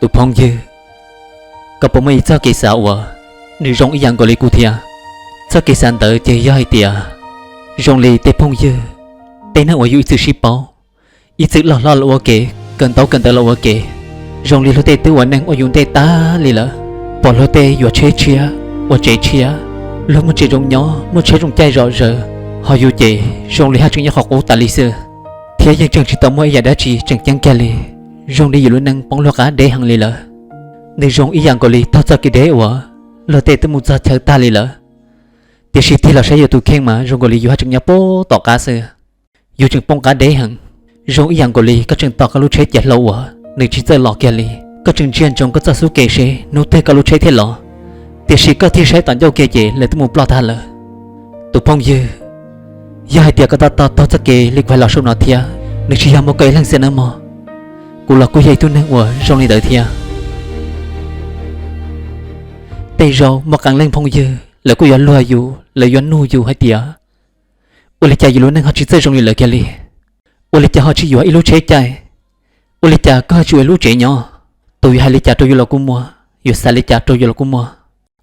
Tus phooj ywg, koj puas muaj ib txoj kev xav uas nws zoo ib yam nkaus li kuv thiab? Txoj kev xav ntawd ces yog hais tias zoo li tej phooj ywg, tej neeg uas yus ib txwm sib paub, ib txwm loj hlob los ua ke, kawm ntaub kawm ntawv los ua ke, zoo li luag tej twb ua neej ua yus ntej tag li lawm, pom luag tej yuav tsheb tshiab, ua tsev tshiab, luag muaj tsev zoo nyob, muaj tsheb zoo caij zom zaws, ho yus ces zoo li haj tseem nyob qhov qub tas li xwb, thiab yeej tseem tsis tau muaj ib yam dab tsi tseem ceeb kiag li, zoo li yus lub neej poob luag qab deb heev li lawm. Nws zoo ib yam nkaus li tog txoj kev deb uas luag tej twb mus txog chaw tag li lawm, tiam sis tig los saib yus tus kheej mas zoo nkaus li yus haj tseem nyob puag tom qab xwb. Yus tseem poob qab deb heev, zoo ib yam nkaus li koj tseem tos koj lub tsheb ciav hlau uas nws tsis txawj los kiag li. Koj tseem ntsia ntsoov koj txoj xub ke seb hnub twg koj lub tsheb thiaj los, tiam sis koj tig saib tom ncauj kiag ces lawv twb mus ploj tag lawm. Tus phooj ywg, yog hais tias koj tab tom taug txoj kev li kuv hais los saum no thiab, nws tsis yog muaj koj ib leeg xwb nawb mog. Kuv los kuj yog ib tug neeg uas zoo li ntawd thiab. Tej zaum muaj qee leej phooj ywg lawv kuj yuav luag yus, lawv yuav nug yus hais tias, ua li cas yus lub neej ho tsis txawj zoo li lawv kiag li? Ua li cas ho tsis yuav ib lub tsheb caij? Ua li cas koj ho tsis ua ib lub tsev nyob? Tus yuav hais li cas rau yus los kuj muaj, yuav xav li cas rau yus los kuj muaj.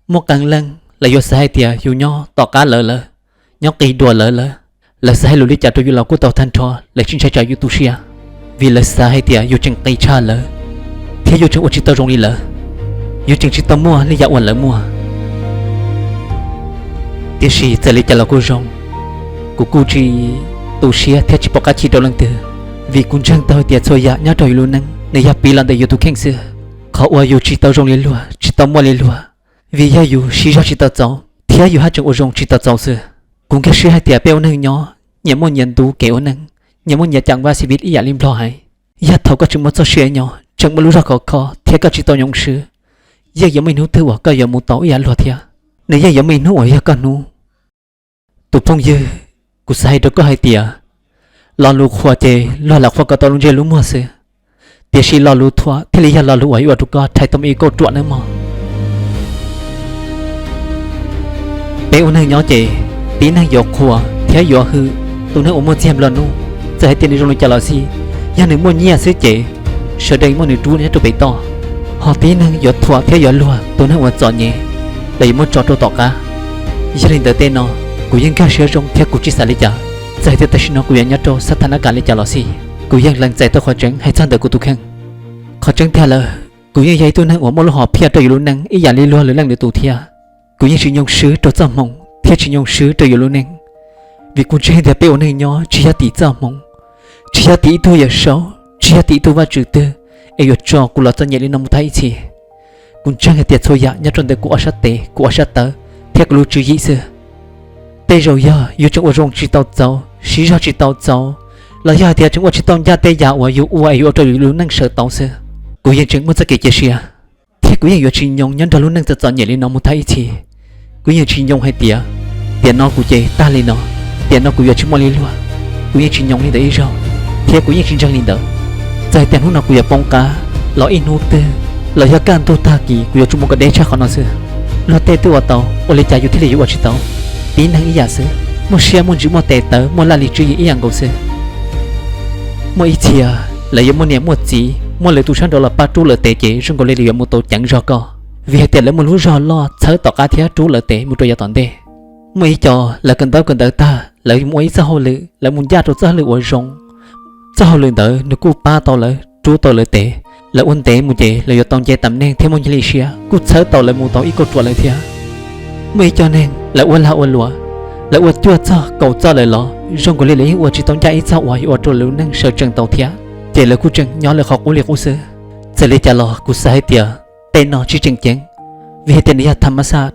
Muaj qee leej lawv yuav xav hais tias yus nyob tom qab lawv lawm, nyob qis dua lawv lawm. Lawv xav hais lus li cas rau yus los kuj tau tag nrho, lawv tsis ntshai tsam yus tu siab, vim lawv xav hais tias yus tseem qis tshaj lawv, thiab yus tseem ua tsis tau zoo li lawv, yus tseem tsis tau muaj li yam uas lawv muaj. Tiam sis txawm li cas los kuj zoo, kuv kuj tsis tu siab thiab tsis pom qab chim rau leej twg, vim kuv ntseeg tau hais tias txhua yam nyob rau yus lub neej nws yog piv los ntawm yus tus kheej xwb. Qhov uas yus tsis tau zoo li luag, tsis tau muaj li luag, vim yog yus siv zog tsis tau txaus thiab yus haj tseem ua zoo tsis tau txaus xwb. Kuv nkag siab hais tias peb ua neeg nyob nyias muaj nyias ntu kev ua neej, nyias muaj nyias ceem vaj xib vis ib yam li Nplog hais. Yog thaum koj tseem muaj txoj sia nyob, tseem muaj lub zog khov kho thiab koj tsis tau nyoo swb, yeej yuav muaj ib hnub twg uas koj yuav mus tau ib yam luag thiab. Nws yeej yuav muaj ib hnub uas yog koj hnub. Tus phooj ywg, kuv xav hais rau koj hais tias, lo lus qhuas ces luag lam qhuas kom tau lub ntsej lub muag xwb, tiam sis lo lus thuam thiaj li yog lo lus uas yuav ua rau koj rhais tau mus ib kauj ruam nawb mog. Peb ua neeg nyob ces tib neeg yuav qhuas thiab yuav hwm tus neeg uas muaj txiag nplua nuj, txawm hais tias nws zoo li cas los xij, yog nws muaj nyiaj xwb ces sawv daws muab nws rub nyob rau pem toj. Ho tib neeg yuav thuam thiab yuav luag tus neeg uas txom nyem, los yuav muab tso rau tom qab. Yog li ntawd tej no, kuv yeej nkag siab zoo thiab kuv tsis xav li cas, txawm hais tias tam sim no kuv yuav nyob rau sab thab nab kas li cas los xij, kuv yeej lees txais tau qhov tseeb hais txog ntawm kuv tus kheej. Qhov tseeb tiag lawm, kuv yeej yog ib tug neeg uas muaj lub hom phiaj rau yus lub neej ib yam li luag lwm leej lwm tus thiab. Kuv yeej tsis nyoo swb rau txoj hmoov thiab tsis nyoo swb rau yus lub neej, vim kuv ntseeg tias peb ua neeg nyob tsis yog tim txoj hmoov, tsis yog tim ib tug Yawm Saub, tsis yog tim ib tug Vajtswv twg es yuav tso kuv los txom nyem li no mus thaj ib txhis. Kuv ntseeg hais tias txhua yam nyob rau ntawm kuv ob sab tes, kuv ob sab tawv thiab kuv lub tswv yim xwb. Tej zaum yog yus tseem ua zoo tsis tau txaus, siv zog tsis tau txaus, los yog hais tias tseem ua tsis tau ncaj tej yam uas yus ua es yuav ua rau yus lub neej sawv tau xwb, kuv yeej tseem muaj txoj kev cia siab, thiab kuv yeej yuav tsis nyoo nyob nrog lub neej txom txom nyem li no mus thaj ib txhis. Kuv yeej tsis nyoo hais tias tiam no kuv ces tag li no, tiam no kuv yuav tsis muaj li luag. Kuv yeej tsis nyoo li ntawd ib zaug, thiab kuv yeej tsis ntseeg li ntawd. Txawm hais tias hnub no kuv yuav poob qab los ib hnub twg, los yog kaj ntug tag kis kuv yuav tsum mus kom deb tshaj qhov no xwb. Luag tej twb ua tau, ua li cas yus thiaj li yuav ua tsis tau? Tib neeg ib yam xwb, muaj siab muaj ntsws muaj tes taw muaj laj lim tswv yim ib yam nkaus xwb. Muaj ib txhia lawv yuav muaj niam muaj txiv, muaj lwm tus sab nraud los pab rub lawv tes ces zoo nkaus li lawv yuav mus tau ceev zog koj, vim hais tias lawv muaj lub zog loj txhawb tom qab thiab rub lawv tes mus rau yav tom ntej. Muaj ib co lawv kawm ntaub kawm ntawv tag, lawv mus ua ib txoj hauj lwm, lawv mus ncaj rau txoj hauj lwm uas zoo. Txoj hauj lwm ntawd nws kuj pab tau lawv, rub tau lawv tes. Lawv ua ntev mus ces lawv yuav tau nce tam neej thiab muaj nyiaj li siab, kuj txhawb tau lawv mus tau ib kauj ruam lawm thiab. Muaj ib co neeg lawv ua lag ua luam, lawv ua cuaj txog kaum txoj lawm los zoo nkaus li lawv yeej ua tsis tau ncaj ib txoj uas yuav ua rau lawv lub neej sawv tsees tau thiab, ces lawv kuj tseem nyob lawv qhov qub li qub xwb. Txawm li cas los kuv xav hais tias tej no tsis tseem ceeb, vim hais tias nws yog tham mas xaj.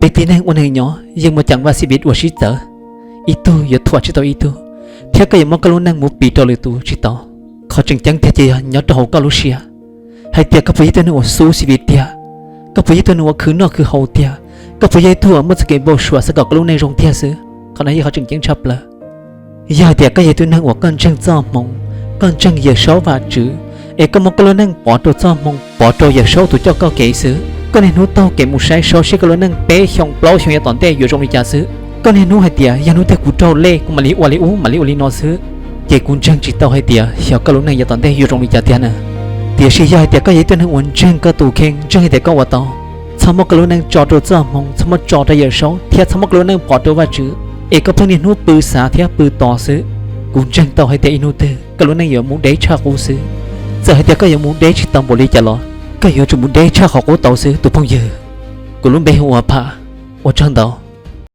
Peb tib neeg ua neeg nyob yeej muaj ceem vaj xib vis uas sib txawv, ib tug yuav thuam tsis tau ib tug, thiab koj yuav muab koj lub neej mus piv rau lwm tus tsis tau. Qhov tseem ceeb tiag ces yog nyob rau hauv koj lub siab, hais tias koj puas yog ib tug neeg uas xub xib vis tiag, koj puas yog ib tug neeg uas khwv noj khwv haus tiag, koj puas yog ib tug uas muaj txoj kev npau suav xav kom koj lub neej zoo tiag xwb. Qhov no yog qhov tseem ceeb tshaj plaws. Yog hais tias koj yog ib tug neeg uas koj ntseeg txoj hmoov, koj ntseeg Yawm Saub Vajtswv, es koj muab koj lub neej pov rau txoj hmoov, pov rau Yawm Saub tus coj koj kev xwb, koj niaj hnub taug kev mus saib saib koj lub neej peb xyoo plaub xyoo yav tom ntej yuav zoo li cas xwb. Koj niaj hnub hais tias yog hnub twg kuv raug lej kuv mam li ua li ub mam li ua li no xwb, ces kuv ntseeg tsis tau hais tias xyov koj lub neej yav tom ntej yuav zoo li cas tiag na. Tiam sis yog hais tias koj yog ib tug neeg uas ntseeg koj tus kheej, ntseeg hais tias koj ua tau, txhob muab koj lub neej tso rau txoj hmoo, txhob muab tso rau Yawm Saub, thiab txhob muab koj lub neej pov rau Vajtswv, es koj pheej niaj hnub pw xav thiab pw tos xwb, kuv ntseeg tau hais tias ib hnub twg koj lub neej yuav mus deb tshaj qub xwb. Txawm hais tias koj yuav mus deb tsis tau npaum li cas los koj yuav tsum mus deb tshaj qhov qub tau xwb tus phooj ywg. Kuv lub npe hu ua Pham. Ua tsaug ntau.